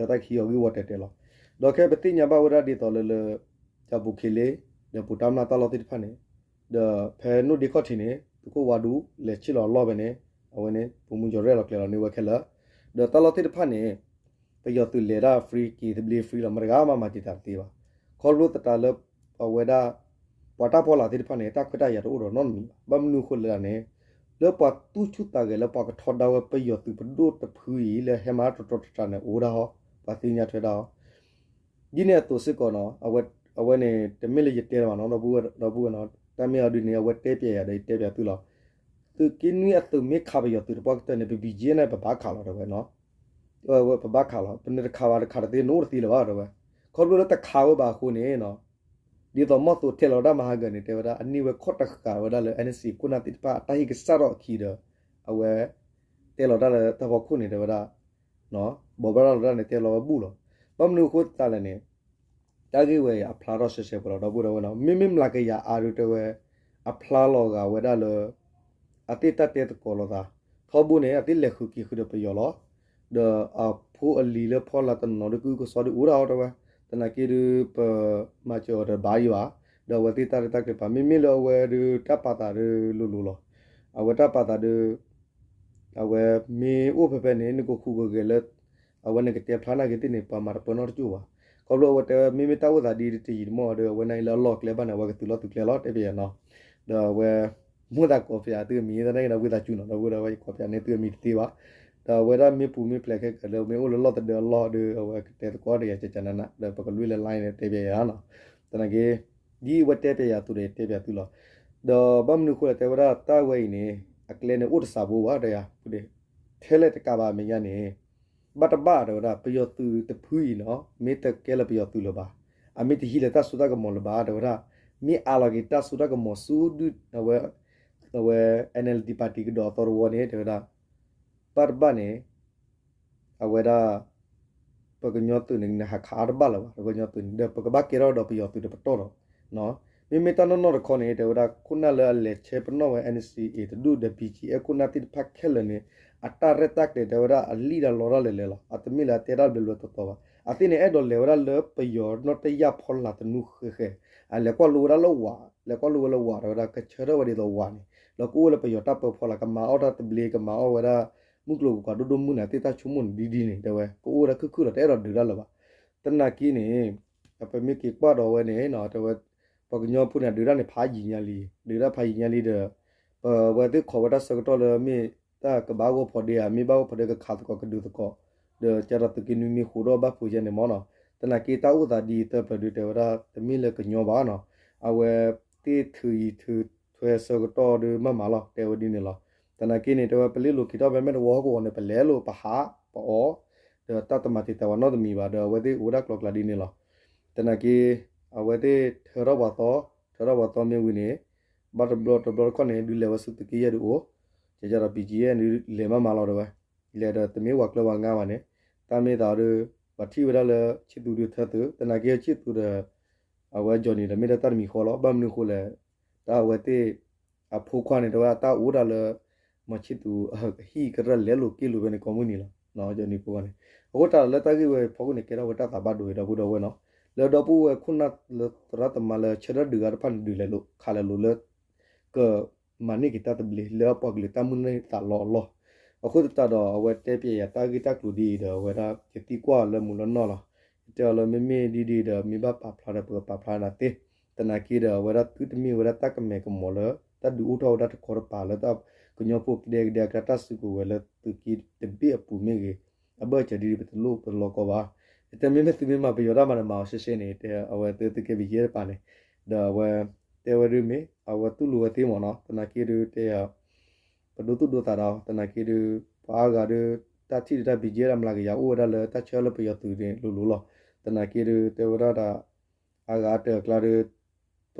ၤတဂ့ၤ, ဒီးတၢ်ကဟံးအီၤဂ့ၢ်ဝီတဲာ်တဲာ်လီၤ, ဒီးခဲပသ့ၣ်ညါဘၣ်ဝဲဒၣ်ဒ်သိးလၢလၢ ကၠၤပူၤခ့လ့ ဒီးပူၤတၢ်မျၢ်တၢ်လီၢ်သ့ၣ်တဖၣ်န့ၣ်, ဒီးဖဲနိၣ်ဒ့ခီၣ်ထံးန့ၣ် သုးခိၣ်ဝါဒူ လဲၤဆ့ၣ်လီၤအလီၢ်ဖဲန့ၣ်, အဝဲန့ၣ် ပိာ်မုၣ်ကၠီၤရဲၣ်လီၤကျဲၤလီၤန့ၢ်ဝဲခဲလၢာ်, ဒီးတၢ်လီၢ်သ့ၣ်တဖၣ်န့ၣ် ပယီၤသုးလဲၤဒၣ် free က့ၤသဘျ့ free လီၤ မတဂၤမးမၤတံာ်တာ်တသ့ဘၣ်, ခီဖျိသတးလၢ အဝဲဒၣ် ပှၤတၢ်ဖီလာ်သ့ၣ်တဖၣ်န့ၣ် တၢ်ခွဲးတၢ်ယာ်တအိၣ်ဒီးနီတမံၤဘၣ်, ဘၣ်မနုၤအဃိလဲၣ်န့ၣ်, လၢပှၤသူၣ်ဆူၣ်သးဂဲၤလၢပှၤကထီဒါဝဲပယီၤသုးပဒိၣ်တဖုအံၤ လၢဟဲမၤတတီတတြၢ်န့ၣ် အိၣ်ဒၣ်ဟီ, ပှၤသ့ၣ်ညါထွဲဒၣ်ဟီ ဒ်န့ၣ်အသိးစ့ၢ်ကီးနီၤ, အဝဲန့ၣ် တမ့ၢ်လၢယတဲလၢၤဘၣ်နီၤ, ဒီပုၢ်ဝဲၢ်နီၤ, တၢ်မ့ၢ်အီၤဒ်န့ၣ် အဝဲတဲပျဲယၤဒီး ယတဲပျဲသုလီၤ, သုးက့နွံအသုးမ့ၢ်ခးပယီၤသုးတပှၢ်ကတၢၢ်န့ၣ် ပ ဘီၣ်ကၠ့ န့ၣ် ပဘၣ်ခးလီၤ တဲဝဲနီၤ, ပဘၣ်ခးလီၤ, ပနတခးဘၣ်တခးတသ့ နအိၣ်တသ့လၢၤဘၣ် တဲဝဲ, ခီဖျိလၢတခးဝဲဘၣ်အဃိန့ၣ်နီၤ, ဒ်သိးမီၢ်သိးထဲလီၤဒၣ်မဟါဂၤန့ၣ် တဲဝဲဒၣ် အန့ၢ်ဝဲခီၣ်တဃာ်ဝဲဒၣ်လၢ အဲၣ်အၣ်စ့ၣ် ခိၣ်နၢ်သ့ၣ်တဖၣ် အတၢ်ဟ့ၣ်ကစၢ်ထီၣ်အခံဒီး အဝဲ တဲလီၤတၢ်လၢတၢ်ဖီခိၣ်န့ၣ် တဲဝဲဒၣ် ဘိးဘၣ်ရၤလီၤတၢ်န့ၣ် တဲလီၤဝဲဘူၣ်လီၤ, ဘၣ်မနုၤအဃိသတးလဲၣ်န့ၣ်, တၢ်ဂ့ၢ်ဝဲအံၤအဖျါထီၣ်ရှဲရှဲပှဲၤလီၤ ဒီပုၢ်ဝဲၢ်နီၤ, မ့မ့ၢ်မျးကယၤအါဒုးတဲဝဲ အဖျါလီၤဂာ်ဝဲဒၣ်လၢ အသ့ၣ်တၢ်တဲသကိးလိာ်သး, ထီဘိန့ၣ် အသ့ၣ်လဲၤဃုာ်က့ၤဃုာ်ဒီးပယီၤလီၤ, ဒီးအဖိအလံၤလၢဖီလာ်တနီၤနီၤဒီး ကုကစီဒီးအိၣ်ဒၣ်အီၤတဲဝဲ, သနာ်က့ဒီး ပမၤစၢၤအီၤတဘၣ်အံၤဘၣ်, ဒီးအဝဲသ့ၣ်တၢ်ရဲၣ်တၢ်ကျဲၤပာ် မ့မ့ၢ်လၢအဝဲဒီးတၢ်ပာ်သးဒီးလိၤလိၤလီၤ, အဝဲတၢ်ပာ်သးဒီး အဝဲမ့ၢ်အိၣ်ဖဲဖဲန့ၣ် နကဃုာ်ကဂဲၤလၢ အဝဲန့ၣ်ကတဲဖျါနာ်က့သ့ၣ်န့ၣ် ပှၤမၤတပၢၢ်နီတကၠိၢ်ဘၣ်, ခီဖျိအဝဲတဲဝဲ မ့မ့ၢ်တၢ်အိၣ်သးဒ်တယံာ်တမီၢ်ဒီး အဝဲန့ၣ်လၢအလီၢ်ကျဲဘၣ်န့ၣ် အဝဲကသုးလီၢ်သုးကျဲလီၤ တဲပယနီၤ, ဒီးအဝဲ မိၢ်သးကိးပယသုးအမံၤ သနာ်က့ဒီးဝံသးစူၤနီၤ ဒီပုၢ်ဝဲၢ် ယကိးပယန့ၣ်သုးအမံၤတသ့ဘၣ်, ဒီးအဝဲဒၣ်မ့ၢ်ပူၤမ့ၢ်ဖျဲးခဲကလၢ မ့ၢ်အိၣ်လၢလီၢ်သဒၢအလီၢ်ဒီး အဝဲကတဲသကိးဒီးယၤကကနန ဒီးပကလွံၢ်လၢ line န့ၣ် တဲပယနီၤ, သနာ်က့ ဒ်အဝဲတဲပျဲယၤအသိးဒီး ယတဲပျဲသုလီၤ. ဒီးဘၣ်မနုၤအဃိလဲၣ် တဲဝဲဒၣ်တၢ်ဝဲအံၤန့ၣ် အကျဲန့ၣ်အိၣ်တစးဘိဘၣ် တဲယၤ, ထဲလဲၣ်တကးဘၣ်အမဲာ်ညါန့ၣ် ဘၣ်တဘၣ် တဲဝဲဒၣ် ပယီၤသုးတဖုအံၤနီၤ မ့ၢ်တကဲလၢပယီၤသုးလၢၤဘၣ်, အမ့ၢ်တဟံးလၢတၢ်စိတၢ်ကမီၤလၢၤဘၣ် တဲဝဲဒၣ်, မ့ၢ်အးလီၤက့ၤတၢ်စိတၢ်ကမီၤဆူဒုၣ် အဝဲ အဝဲ NLD party ကဒီးအသီတဝီန့ၣ် တဲဝဲဒၣ် ဘၣ်တဘၣ်န့ၣ် အဝဲဒၣ် ပကညီသုးန့ၣ် နဟးခးအါတဘၣ်လၢၤဘၣ်, ပကညီသုးန့ၣ် ဒီးပကဘၣ်ကဲထီၣ်ဒီးပယီၤသုးဒီးပတီၢ်ဒီး မ့မ့ၢ်တၢ်နီၢ်နီၢ်တခီန့ၣ် တဲဝဲဒၣ်ခိၣ်နၢ်လၢအလဲၤဆဲပနီၣ်ဝဲ NCA တဒူၣ်ဒီး BGF ခိၣ်နၢ်သ့ၣ်တဖၣ်ခဲလၢာ်န့ၣ် အတၢ်ရဲၣ်တၢ်ကျဲၤတဲဝဲဒၣ်အလံၣ်ဒၣ်လီတၢ်လဲၤလဲၤလီၤ. အတမ့ၢ်လၢအတဲတၢ်ဘျဲဘျဲတီတီဘၣ်. အသ့ၣ်န့ၣ် အဲၣ်ဒိးလဲၤဝဲဒၣ်လၢပယီၤနီၣ်တယာ်ဖီလာ်တနူဃဲဃဲ, အလဲၤကွၢ်လိဝဲဒၣ်လၢဝး, လဲၤကွၢ်လိဝဲလၢဝး တဲဝဲဒၣ်ကဆၢထၢၣ်ဝဲဒ်သိးဝးန့ၣ် လၢကအိၣ်လၢပယီၤတၢ်ပၢဖီလာ် ကမၤအီၣ်တၢ်သဘျ့ ကမၤအီၣ်ဝဲဒၣ် မုၢ်ကျိၤဝဲၤကွာ်ဒိၣ်ဒိၣ်မုၢ်န့ၣ် အသ့ၣ်တၢ်ဆိကမိၣ်န့ၣ်ဒ်ဒ်န့ၣ် တဲဝဲ ကအိၣ်ဝဲဒၣ်ခုၣ်ခုၣ်လီၤ တအဲၣ်ဒိးဒုးတၢ်လၢၤဘၣ်. သနာ်က့န့ၣ် ပမ့ၢ်က့ၤကွၢ်ဒီးဝဲန့ၣ် တဲဝဲ ပှၤကညီဖိန့ၣ် ဒုးတၢ်န့ၣ်ဖးယံာ်ညါလံ, ဒုးတၢ်ဖးယံာ်ညါလံဒီး ပဝဲသ့ၣ်ခိးဝဲတၢ်ဆၢကတီၢ်လၢမ့ၢ်တၢ်ကဘၣ်ဂီၢ်ဖီဒ့ဧါ, မ့ၢ်ဘၣ်ဂီၢ်ဖီဒ့ကခးသကိးကဒုးသကိး, ဒီးကဲဒီးသုးက့နွံမ့ၢ်ဃိးဒီးဘၣ်ဖိးယဲန့ၣ်မ့ၢ်နီၤ. သနာ်က့တၢ်အိၣ်သးဒ်အံၤသၢပျၢၤဒုးတဲဝဲဒၣ် တမ့ၢ်လၢကညီဘၣ်နီၤ, အဝဲသ့ၣ်ထုးယံၤထုးထွဲဆၢကတီၢ်ဒုးမၤမၤလီၤ တဲဝဲဒ်န့ၣ်လီၤ. သနာ်က့န့ၣ် တဲဝဲပလ့လိာ်က့ၤထီၣ်ဖဲမဲာ်တဝီဟီၣ်ကဝီၤန့ၣ် ပလဲၤလိာ်ပဟးပအီၣ်, ဒီးတၢ်တမၤတံာ်တာ်ဝဲနီတမံၤဘၣ် ဒီးအဝဲသ့ၣ်အိၣ်ဝဲဒၣ်ကျီကျါဒ်န့ၣ်လီၤ. သနာ်က့ အဝဲသ့ၣ်ထၢထီၣ်ပှၤသီ, ထၢထီၣ်ပှၤသီမ့ၢ်ဝံၤန့ၣ် ဘၣ်တဘျီတဘျီတခီၣ်န့ၣ် ဒုးလဲၤဝဲဆူသုးက့ယဲၢ်ဒုးအိၣ်, ကဲကဲဒီး BGF ဒုးလဲၤမးမးလီၤတဲဝဲ, လဲၤဒီးတမ့ၢ်ဝၤကျၢၤဝၤငါဘၣ်န့ၣ်, တၢ်မ့ၢ်သးဒီး ပှၤထံၣ်ဝဲဒၣ်လၢဆံၣ်သူးဒုးထၢသုး, သနာ်က့ဆံၣ်သူးဒီး အဝဲ Johnny ဒီးမ့ၢ်ဒၣ်တၢ်တမံၤဃီလီၤ. ဘၣ်မနုၤအဃိလဲၣ်, တၢ်အဝဲသ့ၣ် အဖိခွါန့ၣ် တဲဝဲအတၢ်အိၣ်ဒၣ်လၢ မီၤဆံၣ်သူးအဟံၣ်ကရၢၢ်လဲၤလိာ်က့ၤလိာ်ဝဲန့ၣ် ကိးမုၢ်နံၤလီၤ. Johnny ဖိခွါန့ၣ် အဃိသတးဒီးလၢတၢ်ဂ့ၢ်ဝဲဖီခိၣ်န့ၣ် ကဲထီၣ်ဝဲတၢ်သးဘၣ်ဒိဒီပုၢ်ဒီဝဲၢ်နီၤ, လၢဒီပုၢ်ဝဲၢ်ခိၣ်နၢ်လၢသရၣ်သမါလၢဆၢထၢၣ်ဒုးဂၤတဖၣ်န့ၣ် ဒုးလဲၤလိာ်ခးလဲၤလိာ်လၢ ကမၤန့ၢ်က့ၤတၢ်သဘျ့လၢအပှၤကလုာ်တၢ်မုၢ်လၢ်သးလီအလီၢ်. အဃိသတးဒီးအဝဲတဲပျဲယၤတၢ်ဂ့ၢ်တၢ်ကျိၤဒ်အံၤဒီး အဝဲဒၣ်ယသံကွၢ်အီၤလၢမူလၢနီၢ်လီၤ. ယတဲအီၤလၢမ့မ့ၢ်ဒ်ဒ်ဒီး မ့ၢ်ဘၣ်ပာ်ဖျါဒီးပကပာ်ဖျါနၤသ့, သနာ်က့ဒီး အဝဲဒၣ်သုတမ့ၢ်ဝဲဒၣ်တၢ်ကမဲာ်ကမီၤလၢ တၢ်ဒုးအိၣ်ထီၣ်ဝဲဒၣ်တခီတပၤလၢ တၢ်ကညီဖိကဒဲကဒဲအကျါ တၢ်စုကဝဲၤလၢသုးက့တဘ့ၣ်အပူၤမ့ၢ်ဂ့ၤ, အဘၢၣ်စၢၤဒ်ပတလိၣ်ပလီၤကီဘၣ်. ယတဲမ့မ့ၢ်သုမ့ၢ်မၤပယီၤတၢ်မၤဒီးမၤအီၤရှဲရှဲန့ၣ် တဲအဝဲသ့ၣ်သုးက့ဘယဲၢ်တပၤန့ၣ်, ဒီးအဝဲ တဲဝဲဒုးမ့ၢ် အဝဲတူၢ်လိာ်ဝဲသ့မ့ၢ်နီၤ, သနာ်က့ဒုးတဲ ပဒိသူၣ်ဒိသးဒီး သနာ်က့ဒုး ပှၤအါဂၤဒုး တၢ်ထံၣ်ဒုးတၢ်ဘံၣ်ကဲဒၣ်မျးကယၤ အိၣ်ဝဲဒၣ်လၢတၢ်ဆၢလၢပယီၤသုးန့ၣ်လိၤလိၤလီၤ. သနာ်က့ဒုး တဲဝဲဒၣ်ဒီး အါဂၤအတၢၢ်အကျါဒုး ပ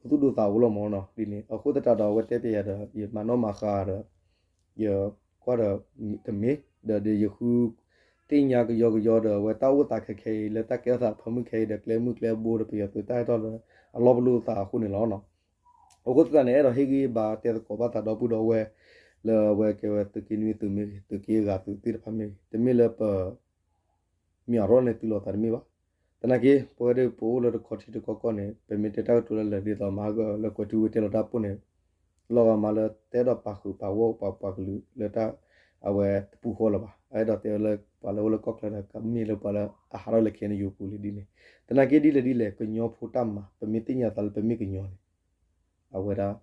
ဒိသူၣ်ဒိသးအိၣ်လီၤမ့ၢ်နီၤ ဒ်န့ၣ်. အဃိသတးဒီး အဝဲတဲပျဲယၤဒီး ယမၤနီၣ်မၤဃါဒီး ယကွၢ်ဒီးတမ့ၢ် ဒီးယဃုသ့ၣ်ညါကယီကယီဒီး အဝဲတၢ်အိၣ်သးခဲခဲအံၤ လၢတၢ်ကဲထီၣ်သးဖၢမုၢ်ခဲအံၤဒီး ကျဲမုၢ်ကျဲဘိဒီး ပယီၤသုးတၢ်ဟဲထီၣ်လၢ အလီၢ်ပလိာ်သးအဃိန့ၣ်လီၤ. အဃိသတးန့ၣ် အဲၣ်ဒိးဟ့ၣ်ဂံၢ်ဘါတဲသကိးဘၣ်သးဒီပုၢ်ဒီဝဲၢ် လၢအဝဲကဲဝဲသုးက့နွံသုးမ့ၢ်ဂ့ၤ သုးက့အဂၤသုးသ့ၣ်တဖၣ်မ့ၢ်ဂ့ၤ တမ့ၢ်လၢပ မ့ၢ်အရီၣ်န့ၣ်သုးလီၤသးတမ့ၢ်ဘၣ်. သနာ်က့ ပဝဲဒၣ်ပအိၣ်လၢတခီထံတခီကီၢ်န့ၣ် ပမ့ၢ်တဲတၢ်ကတိၤလၢလၢာ်ဒ်သိးမၤဟါဂီၤလၢကွဲၤထူဝ့ၤတဲလီၤတၢ်ပိၢ်န့ၣ် လီၤဂာ်မးလၢတဲဒီးပာ်ဃုာ်ပာ်ဝီၢ်ပှၤပှၤကလုာ်လၢတၢ်အဝဲတပူၤဃီလၢၤဘၣ်. အအဲၣ်ဒိးတဲဝဲလၢပှၤလၢအိၣ်လၢကီၢ်ချၢဒီး ကမ့ၢ်လၢပှၤလၢအဟးထီၣ်လၢ KNU ပူၤလံဒ်န့ၣ်. သနာ်က့ဒ်လဲၣ်ဒ်လဲၣ် ကညီဖိတၢ်မၤ ပမ့ၢ်သ့ၣ်ညါသးလၢပမ့ၢ်ကညီန့ၣ် အဝဲဒၣ်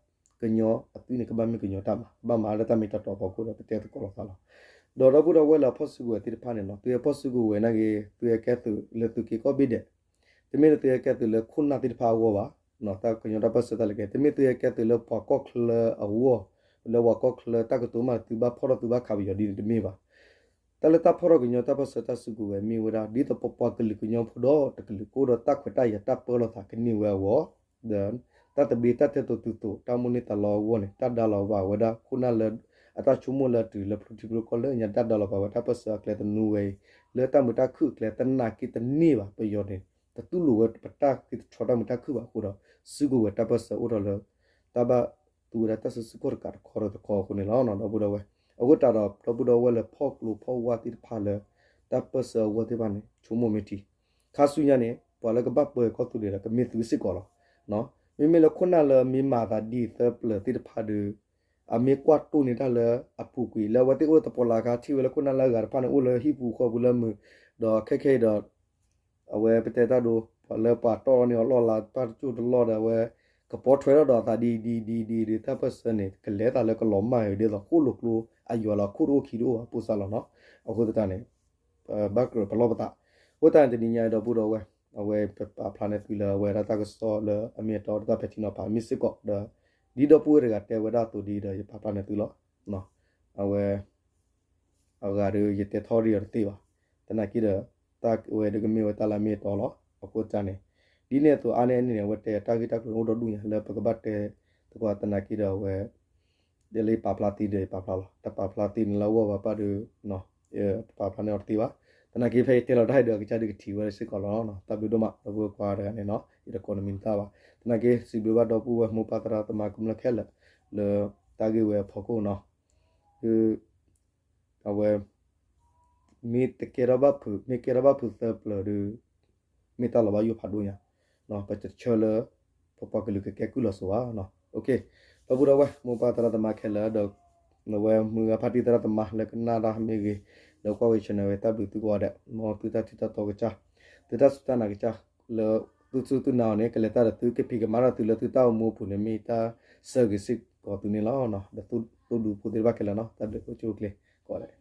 ကညီအသွံၣ်န့ၣ် ကဘၣ်မ့ၢ်ကညီတၢ်မၤ ကဘၣ်မၤလၢတၢ်မ့ၢ်တၢ်တီအဖီခိၣ်ဒီး ပတဲသကိးလီၤသးလီၤ. ဒီးဒီပုၢ်ဒီဝဲၢ်လၢအဖီၣ်စုကဝဲၤသ့ၣ်တဖၣ်န့ၣ်လီၤ. သုဟဲဖီၣ်စုကဝဲၤနာ်က့ သုဟဲကဲသုးလၢသုးက့ကီၢ်ဘ့ၣ်ဒဲး, တမ့ၢ်လၢသုဟဲကဲသုးလၢခိၣ်နၢ်သ့ၣ်တဖၣ်အဂီၢ်ဘၣ်, တၢ်ကညီတၢ်ပၢၢ်ဆၢတၢ်လဲၤကဲ တမ့ၢ်သုဟဲကဲသုးလၢပှၤကီၢ်ချၢအဂီၢ်, လၢပှၤကီၢ်ချၢတၢ်ကတိၤမးသုဘၣ်ဖီၣ်ထီၣ်သုဘၣ်ခးပယီၤဒ်န့ၣ်တမ့ၢ်ဘၣ်. တၢ်လၢတၢ်ဖီၣ်ထီၣ်ကညီတၢ်ပၢၢ်ဆၢတၢ်စုကဝဲၤမ့ၢ်ဝဲဒၣ် ဒ်သိးပပှၤကလုာ်ကညီဖိဒီတကလုာ် ကအိၣ်ဒီးတၢ်ခွဲးတၢ်ယာ်တၢ်ပၢလီၤသးကန့ၢ်ဝဲအဂီၢ်, ဒီးတၢ်သဘျ့တၢ်တဲာ်တိာ်တုၤသိး တၢ်မိၣ်န့ၢ်သးလီအဂီၢ်န့ၣ် တၢ်ဒါလီၤဘၣ်ဝဲဒၣ်ခိၣ်နၢ်လၢ အတၢ်ဆိကမိၣ်လၢအတုၤလၢဖျိထံဖျိကီၢ်လၢညါ တၢ်ဒါလီၤဘၣ်ဝဲတၢ်ပၢၢ်ဆၢအကျဲသနူဝဲအံၤ လၢတၢ်မုာ်တၢ်ခုၣ်အကျဲသနာ်က့တန့ၢ်ဘၣ် ပယီၤန့ၣ် တတူၢ်လိာ်ဝဲပတၢ်ဃ့တဆီတၢ်မုာ်တၢ်ခုၣ်ဘၣ်အဃိဒီး စုကဝဲၤတၢ်ပၢၢ်ဆၢအိၣ်ထီၣ်လၢ တၢ်ဘၣ်သူဝဲဒၣ်တၢ်စုဆူၣ်ခီၣ်တကးတခီဒီးတခီအဃိန့ၣ်လီၤ. ဒီပုၢ်ဒီဝဲၢ် အဃိသတးဒီး ဒီပုၢ်ဒီဝဲၢ်လၢဖီၣ်ကျိဖီၣ်ဝါသ့ၣ်တဖၣ်လၢ တၢ်ပၢၢ်ဆၢအဂီၢ်သ့ၣ်တဖၣ်န့ၣ် ဆိကမိၣ်မ့ၢ်ထံ ခါဆူညါန့ၣ် ပှၤလၢကဘၣ်ပၢကီၢ်သူလ့ၤဒီး ကမ့ၢ်သုစ့ၢ်ကီးလီၤ. မ့မ့ၢ်လၢခိၣ်နၢ်လၢမ့ၢ်မၤသးဒ်သၢပျၢၤသ့ၣ်တဖၣ်ဒီး အမ့ၢ်ကွၢ်တိၢ်န့ၢ်တၢ်လၢအပူၤကွံာ် လၢအဝဲသ့ၣ်အိၣ်သပှီၤလၢအခါ ထံၣ်ဝဲလၢခိၣ်နၢ်လၢအဂၤတဖၣ်န့ၣ် အိၣ်လၢဟံၣ်ပူၤဃီပူၤလၢမုာ် ဒီးခဲခဲအံၤဒီး အဝဲပတဲတၢ်ဒိ ပှၤလၢပှၤတီၢ်န့ၢ်အီၤလီၢ်လၤ တၢ်တစိၢ်တလီၢ်ဒီး အဝဲကပီၤထွဲထီၣ်ဒီးအသးဒ်ဒ်ဒ်ဒ်ဒ် တၢ်ပၢၢ်ဆၢန့ၣ် ကလဲၤသးလၢကလီၤမၢ်ဝဲ ဒ်သိးဃိၣ်လိာ်ကျိအယွၤလီၤ ခိၣ်တအိၣ်ခံတအိၣ်ဘၣ် ပိၢ်စၢ်လီၤနီၤ. အဃိသတးန့ၣ် ဘၣ်ကြၢးပလီၢ်ပသး အဃိသတးန့ၣ် တနံၤညါအံၤ ဒီပုၢ်ဒီဝဲၢ် အဝဲပပာ်ဖျါန့ၢ်သုလၢအဝဲဒၣ်တၢ်ကစီၣ်လၢအမ့ၢ်အတီတၢ်ပဲာ်ထံနီၤဖးမ့ၢ်စ့ၢ်ကီးဒီး ဒ်ဒီပုၢ်ဝဲၢ်တဂၤတဲဝဲဒၣ်အသိးဒ်ဒီး ယပာ်ဖျါန့ၢ်သုလီၤ. အဝဲ အဂၤဒီး ယတဲထီၣ်ဒံးအီၤတသ့ဘၣ်. သနာ်က့ဒီး တၢ်ဝဲဒၣ်ကမ့ၢ်ဝဲတၢ်လၢအမ့ၢ်အတီလီၤ. အဃိသတးန့ၣ် ဒ်န့ၣ်အသိးအါန့ၢ်န့ၣ် အဝဲတဲတၢ်ဂ့ၢ်တၢ်ကျိၤန့ၣ်အိၣ်ဒီဒူၣ်ညါ လၢပကဘၣ်တဲသကိးသနာ်က့ဒီးအဝဲ ယလၢယပာ်ဖျါသ့ဒီးယပာ်ဖျါလီၤ. တပာ်ဖျါသ့န့ၣ်လၢအဂီၢ်ဘၣ်ပၢ်ဒီး တပာ်ဖျါန့ၢ်အီၤတသ့ဘၣ်. သနာ်က့ဖဲယတဲလီၤတၢ်အံၤဒီး အကစၢ်ဒုးကထံၣ်ဝဲစ့ၢ်ကီးလီၤ. တၢ်ဘျုးဒိၣ်မး ဒီပုၢ်ဝဲၢ်ခွါတဂၤန့ၣ်နီၤ ယတကိးနမံၤနသၣ်ဘၣ်. သနာ်က့ စံးဘျုးဘၣ်ဒီပုၢ်ဝဲၢ်မိၢ်ပၢ်သရၣ်သမါကမျၢၢ်ခဲလၢာ် လၢတၢ်ဂ့ၢ်ဝဲအဖီခိၣ်နီၤ, အဝဲ မ့ၢ်တကဲထီၣ်ဘၣ်ဖုး မ့ၢ်ကဲထီၣ်ဘၣ်ဖုးသၢပျၢၤဒီး မ့ၢ်တၢ်လီၤဘၣ်ယိၣ်ဖးဒိၣ်ညါ, ပတဆၢလၢ ပပှၤကလုာ်ကကဲကုၢ်လီၤစိၤဘၣ်. ဒီပုၢ်ဒီဝဲၢ် မိၢ်ပၢ်သရၣ်သမါခဲလၢာ်ဒီး အဝဲမုၢ်ဂၤဖါတံၢ်သရၣ်သမါလၢကနၣ်တၢ်မ့ၢ်ဂ့ၤ, လၢကွၢ်ဝဲ channel ဝဲ တၢ်ဘျုးသုကိးဂၤဒဲး, မ်သုတၢ်ထံၣ်တၢ်တီကစၢ်, သုတၢ်စူၢ်တၢ်နာ်ကစၢ်, လၢသုစူၢ်သုနာ်အီၤန့ၣ် ကလဲၤတၢ်ဒီးသုကဖံးကမၤတၢ်သုလၢသုတၢ်အိၣ်မူအပူၤန့ၣ် မ့ၢ်တၢ်ဆၢဂ့ၤစ့ၢ်ကီးသုန့ၣ်လီၤ. ဒီးသုဒူဖိသ့ၣ်တဖၣ်ခဲလၢာ်နီၤ တၢ်ဘျုးအိၣ်ဆူၣ်အိၣ်ချ့ကိးဂၤဒဲး.